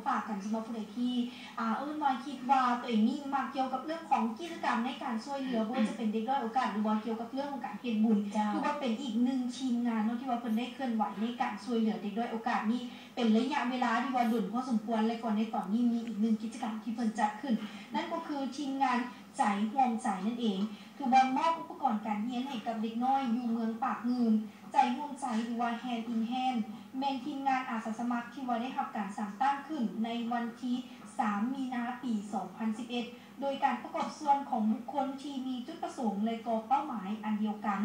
ຝາກກັນ ສຳລັບຜູ້ໃດທີ່ ອ່າ ເອີ້ນວ່າຄິດວ່າຕົວເອງນີ້ມັກກ່ຽວກັບເລື່ອງຂອງກິດຈະກຳໃນການຊ່ວຍເຫຼືອ ບໍ່ວ່າຈະເປັນເດັກດ້ອຍໂອກາດ ຫຼືວ່າກ່ຽວກັບເລື່ອງຂອງການເຮັດບຸນ ຖືວ່າເປັນອີກໜຶ່ງທີມງານເນາະ ທີ່ວ່າເພິ່ນໄດ້ເຄື່ອນໄຫວໃນການຊ່ວຍເຫຼືອເດັກດ້ອຍໂອກາດນີ້ ເປັນໄລຍະເວລາທີ່ວ່າດົນພໍສົມຄວນ ແລະ ກໍໃນຕອນນີ້ມີອີກໜຶ່ງກິດຈະກຳທີ່ເພິ່ນຈັດຂຶ້ນ ນັ້ນກໍຄືທີມງານໃຈຮ່ວມໃຈນັ້ນເອງ ຖືວ່າມອບອຸປະກອນການຮຽນໃຫ້ກັບເດັກນ້ອຍຢູ່ເມືອງປາກງື່ມ. ໃຈຮ່ວມໃຈ ຫຼືວ່າ Hand in Hand ແມ່ນທີມງານອາສາສະໝັກທີ່ວ່າໄດ້ຮັບການສ້າງຕັ້ງຂຶ້ນໃນວັນທີສາມ ມີນາ ປີສອງພັນສິບເອັດ ໂດຍການປະກອບສ່ວນຂອງບຸກຄົນທີ່ມີຈຸດປະສົງ ແລະ ກໍເປົ້າໝາຍອັນດຽວກັນ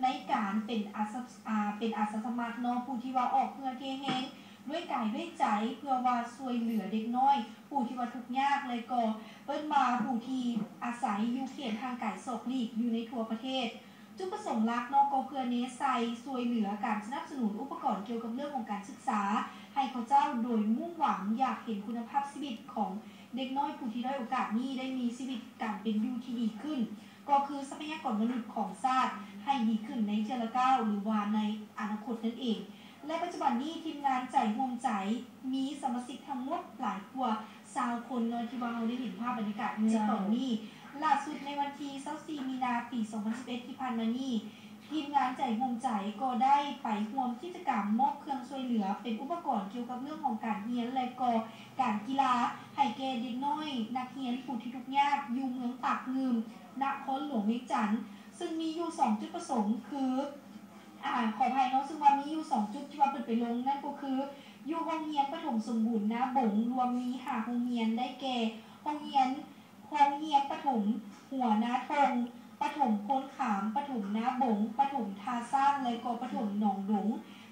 ໃນການເປັນອາສາ ອາ ເປັນອາສາສະໝັກເນາະ ຜູ້ທີ່ວ່າອອກເຫື່ອເທແຮງ ດ້ວຍກາຍດ້ວຍໃຈ ເພື່ອວ່າຊ່ວຍເຫຼືອເດັກນ້ອຍຜູ້ທີ່ວ່າທຸກຍາກ ແລະ ກໍເອີ້ນວ່າຜູ້ທີ່ອາໄສຢູ່ເຂດຫ່າງໄກສອກຫຼີກຢູ່ໃນທົ່ວປະເທດ. ຈຸດປະສົງຫຼັກເນາະ ກໍເພື່ອແນໃສ່ຊ່ວຍເຫຼືອການສະໜັບສະໜູນອຸປະກອນກ່ຽວກັບເລື່ອງຂອງການສຶກສາໃຫ້ເຂົາເຈົ້າ ໂດຍມຸ່ງຫວັງຢາກເຫັນຄຸນນະພາບຊີວິດຂອງເດັກນ້ອຍຜູ້ທີ່ດ້ອຍໂອກາດນີ້ໄດ້ມີຊີວິດການເປັນຢູ່ທີ່ດີຂຶ້ນ ກໍຄືຊັບພະຍາກອນມະນຸດຂອງຊາດໃຫ້ດີຂຶ້ນໃນເທື່ອລະກ້າວ ຫຼືວ່າໃນອະນາຄົດນັ້ນເອງ. ແລະ ປັດຈຸບັນນີ້ທີມງານໃຈຮ່ວມໃຈມີສະມາຊິກທັງໝົດຫຼາຍກວ່າຊາວຄົນເນາະ ທີ່ວ່າເຮົາໄດ້ເຫັນພາບບັນຍາກາດຢູ່ໃນຕອນນີ້. ຫຼ້າສຸດໃນວັນທີຊາວສີ່ ມີນາ ປີສອງພັນສິບເອັດ ທີ່ຜ່ານມານີ້ ທີມງານໃຈຮ່ວມໃຈກໍໄດ້ໄປຮ່ວມກິດຈະກຳມອບເຄື່ອງຊ່ວຍເຫຼືອເປັນອຸປະກອນກ່ຽວກັບເລື່ອງຂອງການຮຽນ ແລະ ກໍການກິລາໃຫ້ແກ່ເດັກນ້ອຍນັກຮຽນຜູ້ທີ່ທຸກຍາກຢູ່ເມືອງປາກງື່ມ ນະຄອນຫຼວງວຽງຈັນ ຊຶ່ງມີຢູ່ສອງຈຸດປະສົງຄື ອາ ຂໍອະໄພເນາະ ຊຶ່ງວ່າມີຢູ່ສອງຈຸດທີ່ວ່າເພິ່ນໄປລົງ ນັ້ນກໍຄືຢູ່ໂຮງຮຽນປະຖົມສົມບູນນາບົງ ລວມມີຫ້າໂຮງຮຽນ ໄດ້ແກ່ ໂຮງຮຽນ ໂຮງຮຽນປະຖົມຫົວນາທົ່ງ, ປະຖົມໂພນຂາມ, ປະຖົມນາບົງ, ປະຖົມທ່າຊ້າງ ແລະ ກໍປະຖົມໜອງດົງ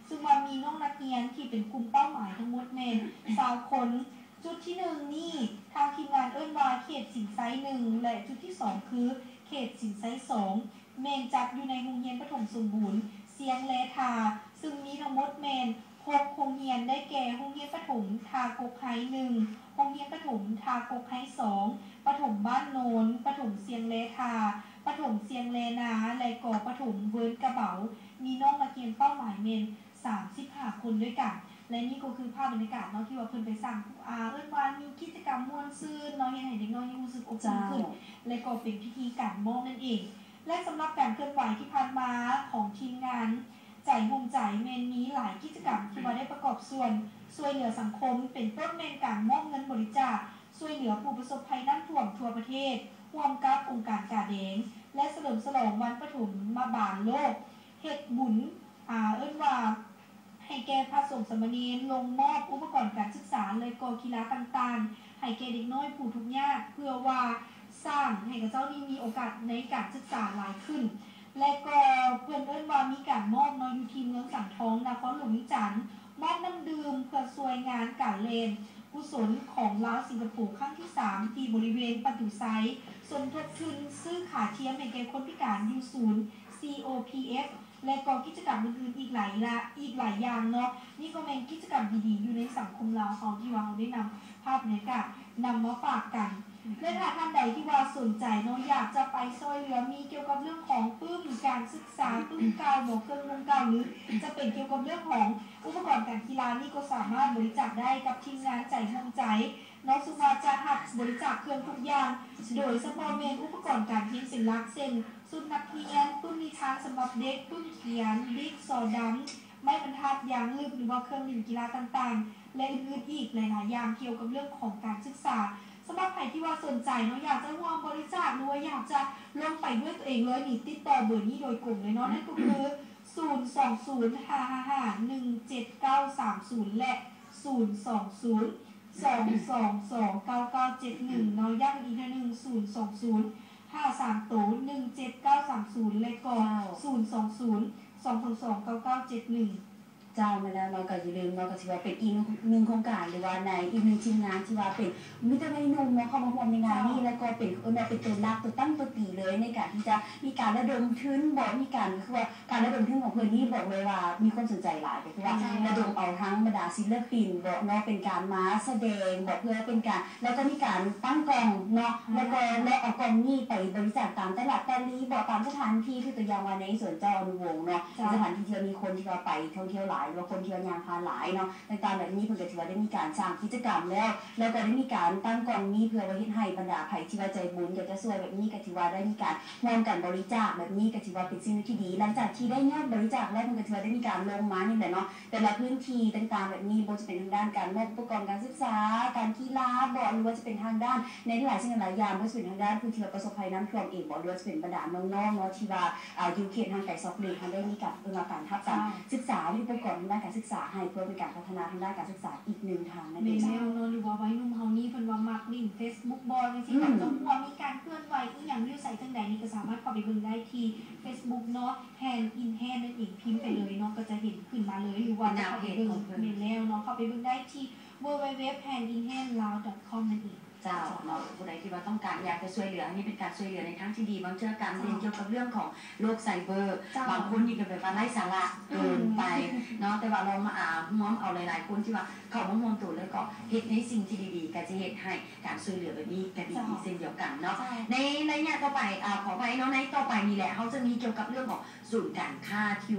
ຊຶ່ງວ່າມີນ້ອງນັກຮຽນທີ່ເປັນກຸ່ມເປົ້າໝາຍທັງໝົດແມ່ນຊາວຄົນ. ຈຸດທີໜຶ່ງນີ້ ທາງທີມງານເອີ້ນວ່າເຂດສິນໄຊໜຶ່ງ ແລະ ຈຸດທີສອງຄືເຂດສິນໄຊສອງ ແມ່ນຈັດຢູ່ໃນໂຮງຮຽນປະຖົມສົມບູນຊຽງແລທາ ຊຶ່ງມີທັງໝົດແມ່ນຫົກໂຮງຮຽນ ໄດ້ແກ່ ໂຮງຮຽນປະຖົມທ່າກົກໄຮໜຶ່ງ, ໂຮງຮຽນປະຖົມທ່າກົກໄຮສອງ, ປະຖົມບ້ານໂນນ, ປະຖົມຊຽງແລທາ, ປະຖົມຊຽງແລນາ ແລະ ກໍປະຖົມເວີນກະເບົາ ມີນ້ອງນັກຮຽນເປົ້າໝາຍແມ່ນ ສາມສິບຫ້າຄົນດ້ວຍກັນ ແລະ ນີ້ກໍຄືພາບບັນຍາກາດເນາະ ທີ່ວ່າເພິ່ນໄປສ້າງ ອາ ເອີ້ນວ່າມີກິດຈະກຳມ່ວນຊື່ນເນາະ ເຮັດໃຫ້ເດັກນ້ອຍນີ້ຮູ້ສຶກອົບອຸ່ນຂຶ້ນ ແລະ ກໍເປັນພິທີການມອບນັ້ນເອງ. ແລະ ສຳລັບການເຄື່ອນໄຫວທີ່ຜ່ານມາຂອງທີມງານໃຈຮ່ວມໃຈ ແມ່ນມີຫຼາຍກິດຈະກຳທີ່ວ່າໄດ້ປະກອບສ່ວນຊ່ວຍເຫຼືອສັງຄົມ ເປັນຕົ້ນແມ່ນການມອບເງິນບໍລິຈາກຊ່ວຍເຫຼືອຜູ້ປະສົບໄພນ້ຳຖ້ວມທົ່ວປະເທດ ຮ່ວມກັບອົງການກາແດງ ແລະ ສະເຫຼີມສະຫຼອງວັນປະຖົມມະບານໂລກ ເຮັດບຸນ ອາ ເອີ້ນວ່າ ໃຫ້ແກ່ພະສົງສາມະເນນ ລົງມອບອຸປະກອນການສຶກສາ ແລະ ກໍກິລາຕ່າງໆ ໃຫ້ແກ່ເດັກນ້ອຍຜູ້ທຸກຍາກ ເພື່ອວ່າສ້າງໃຫ້ເຂົາເຈົ້ານີ້ມີໂອກາດໃນການສຶກສາຫຼາຍຂຶ້ນ ແລະ ກໍເພິ່ນເອີ້ນວ່າມີການມອບເນາະ ຢູ່ທີ່ເມືອງສັງທອງ ນະຄອນຫຼວງວຽງຈັນ ມອບນ້ຳດື່ມເພື່ອຊ່ວຍງານການແລ່ນກຸສົນຂອງລາວສິງກະໂປຄັ້ງທີສາມ ທີ່ບໍລິເວນປະຕູໄຊ ສົມທົບທຶນຊື້ຂາທຽມໃຫ້ແກ່ຄົນພິການຢູ່ສູນ COPF ແລະ ກໍກິດຈະກຳອື່ນໆອີກຫຼາຍລະ ອີກຫຼາຍຢ່າງເນາະ. ນີ້ກໍແມ່ນກິດຈະກຳດີໆຢູ່ໃນສັງຄົມລາວເຮົາ ທີ່ວ່າເຮົາໄດ້ນຳພາບບັນຍາກາດນຳມາຝາກກັນ ແລະ ຖ້າທ່ານໃດທີ່ວ່າສົນໃຈເນາະ ຢາກຈະໄປຊ່ອຍເຫຼືອ ມີກ່ຽວກັບເລື່ອງຂອງປຶ້ມການສຶກສາ ປຶ້ມເກົ່າບໍ ເຄື່ອງນຸ່ງເກົ່າ ຫຼື ຈະເປັນກ່ຽວກັບເລື່ອງຂອງອຸປະກອນການກິລາ ນີ້ກໍສາມາດບໍລິຈາກໄດ້ກັບທີມງານໃຈຮ່ວມໃຈ ເນາະ ຊຶ່ງວ່າຈະຮັບບໍລິຈາກເຄື່ອງທຸກຢ່າງ ໂດຍສະເພາະແມ່ນອຸປະກອນການຮຽນເປັນຫຼັກ ເຊັ່ນ ຊຸດນັກຮຽນ, ປຶ້ມນິທານສຳລັບເດັກ, ປຶ້ມຂຽນ, ດິກ, ສໍດຳ, ໄມ້ບັນທັດ, ຢາງລຶບ ຫຼືວ່າເຄື່ອງຫຼິ້ນກິລາຕ່າງໆ ແລະ ອື່ນໆອີກຫຼາຍໆຢ່າງກ່ຽວກັບເລື່ອງຂອງການສຶກສາ. ສຳລັບໃຜທີ່ວ່າສົນໃຈເນາະ ຢາກຈະຮ່ວມບໍລິຈາກ ຫຼືວ່າຢາກຈະລົງໄປດ້ວຍຕົວເອງເລີຍນີ້ ຕິດຕໍ່ເບີນີ້ໂດຍກົງເລີຍເນາະ ນັ້ນກໍຄື ສູນສອງສູນ ຫ້າຫ້າຫ້າ ໜຶ່ງເຈັດເກົ້າສາມສູນ ແລະ ສູນສອງສູນ ສອງສອງສອງ ເກົ້າເກົ້າເຈັດໜຶ່ງ ເນາະ ຢ້ຳອີກເທື່ອໜຶ່ງ ສູນສອງສູນ ຫ້າສາມໂຕ ໜຶ່ງເຈັດເກົ້າສາມສູນ ແລະ ກໍ ເຈົ້າ ສູນສອງສູນ ສອງສອງສອງ ເກົ້າເກົ້າເຈັດໜຶ່ງ. ເຈົ້າ ແມ່ນແລ້ວເນາະ ກໍຢ່າລືມເນາະ ກໍຖືວ່າເປັນອີກໜຶ່ງໂຄງການ ຫຼືວ່າໃນອີກໜຶ່ງທີມງານທີ່ວ່າເປັນມີແຕ່ໄວໜຸ່ມເນາະ ເຂົ້າມາຮ່ວມໃນງານນີ້ ເຈົ້າ ແລ້ວກໍເປັນ ເອີ້ນວ່າເປັນຕົວຫຼັກ ຕົວຕັ້ງຕົວຕີເລີຍ ໃນການທີ່ຈະມີການລະດົມທຶນບໍ ມີການ ຄືວ່າ ການລະດົມທຶນຂອງເພິ່ນນີ້ບອກເລີຍວ່າມີຄວາມສົນໃຈຫຼາຍ ກໍຄືວ່າ ແມ່ນ ລະດົມເອົາທັງບັນດາສິນລະປິນບໍເນາະ ເປັນການມາສະແດງບໍ ເພື່ອເປັນການ ແລ້ວກໍມີການຕັ້ງກ້ອງເນາະ ແມ່ນ ແລ້ວກໍ ແລະ ເອົາກ້ອງນີ້ໄປບໍລິຈາກຕາມຕະຫຼາດຕາລີບໍ ຕາມສະຖານທີ່ ຄືຕົວຢ່າງວ່າໃນສວນເຈົ້າອະນຸວົງເນາະ ເຈົ້າ ເປັນສະຖານທີ່ທີ່ວ່າມີຄົນທີ່ວ່າໄປທ່ອງທ່ຽວຫຼາຍ ຫຼືວ່າຄົນທີ່ວ່າຍ່າງຜ່ານຫຼາຍເນາະ ຕ່າງໆແບບນີ້ ເພິ່ນກໍຖືວ່າໄດ້ມີການສ້າງກິດຈະກຳແລ້ວ ແລ້ວກໍໄດ້ມີການຕັ້ງກອງມີ ເພື່ອວ່າເຮັດໃຫ້ບັນດາໃຜທີ່ວ່າໃຈບຸນຢາກຈະຊ່ວຍແບບນີ້ ກໍຖືວ່າໄດ້ມີການຮ່ວມກັນບໍລິຈາກແບບນີ້ ກໍຖືວ່າເປັນສິ່ງທີ່ດີ. ຫຼັງຈາກທີ່ໄດ້ຍອດບໍລິຈາກແລ້ວ ເພິ່ນກໍຖືວ່າໄດ້ມີການລົງມານີ້ແຫຼະເນາະ ແຕ່ລະພື້ນທີ່ຕ່າງໆແບບນີ້ ບໍ່ວ່າຈະເປັນທາງດ້ານການມອບອຸປະກອນການສຶກສາ, ການກິລາບໍ ຫຼືວ່າຈະເປັນທາງດ້ານ ໃນຫຼາຍສິ່ງຫຼາຍຢ່າງ ບໍ່ວ່າຈະເປັນທາງດ້ານຜູ້ທີ່ວ່າປະສົບໄພນ້ຳຖ້ວມເອງບໍ ຫຼືວ່າຈະເປັນບັນດານ້ອງໆເນາະ ທີ່ວ່າ ອ່າ ຢູ່ເຂດຫ່າງໄກສອກຫຼີກ ເຮົາໄດ້ມີການເອີ້ນວ່າການຮັບການ ເຈົ້າ ສຶກສາ ມີອຸປະກອນທາງດ້ານການສຶກສາໃຫ້ ເພື່ອເປັນການພັດທະນາທາງດ້ານການສຶກສາອີກໜຶ່ງທາງນັ້ນເອງ. ແມ່ນແລ້ວເນາະ ຫຼືວ່າໄວໜຸ່ມເຮົານີ້ ເພິ່ນວ່າມັກຫຼິ້ນເຟສບຸກບໍ ຈັ່ງຊີ້ ອືມ ກໍຕ້ອງຮູ້ວ່າມີການເຄື່ອນໄຫວອີ່ຫຍັງຢູ່ໃສຈັ່ງໃດນີ້ ກໍສາມາດເຂົ້າໄປເບິ່ງໄດ້ທີ່ເຟສບຸກເນາະ Hand in Hand ນັ້ນເອງ ພິມໄປເລີຍເນາະ ກໍຈະເຫັນຂຶ້ນມາເລີຍ ຫຼືວ່າຈະເຂົ້າໄປເບິ່ງ ແມ່ນແລ້ວເນາະ ເຂົ້າໄປເບິ່ງໄດ້ທີ່ www.handinhandlao.com ນັ້ນເອງ. ເຈົ້າເນາະ ຜູ້ໃດທີ່ວ່າຕ້ອງການຢາກຈະຊ່ວຍເຫຼືອ ອັນນີ້ເປັນການຊ່ວຍເຫຼືອໃນທາງທີ່ດີ. ບາງເທື່ອການ ເຈົ້າ ເຫັນກ່ຽວກັບເລື່ອງຂອງໂລກໄຊເບີ ເຈົ້າ ບາງຄົນນີ້ກໍແບບວ່າໄຮ້ສາລະ ອືມ ເກີນໄປເນາະ ແຕ່ວ່າລອງມາ ອາ ຮ່ວມເອົາຫຼາຍໆຄົນທີ່ວ່າເຂົ້າມາຮ່ວມໂຕ ແລ້ວກໍເຮັດໃນສິ່ງທີ່ດີໆ ກໍຈະເຮັດໃຫ້ການຊ່ວຍເຫຼືອແບບນີ້ກໍດີ ເຈົ້າ ອີກເຊັ່ນດຽວກັນເນາະ. ເຈົ້າ ໃນໄລຍະຕໍ່ໄປ ອາ ຂໍອະໄພເນາະ ໃນຕໍ່ໄປນີ້ແຫຼະ ເຮົາຈະມີກ່ຽວກັບເລື່ອງຂອງສູນການຄ້າທີ່ວ່າ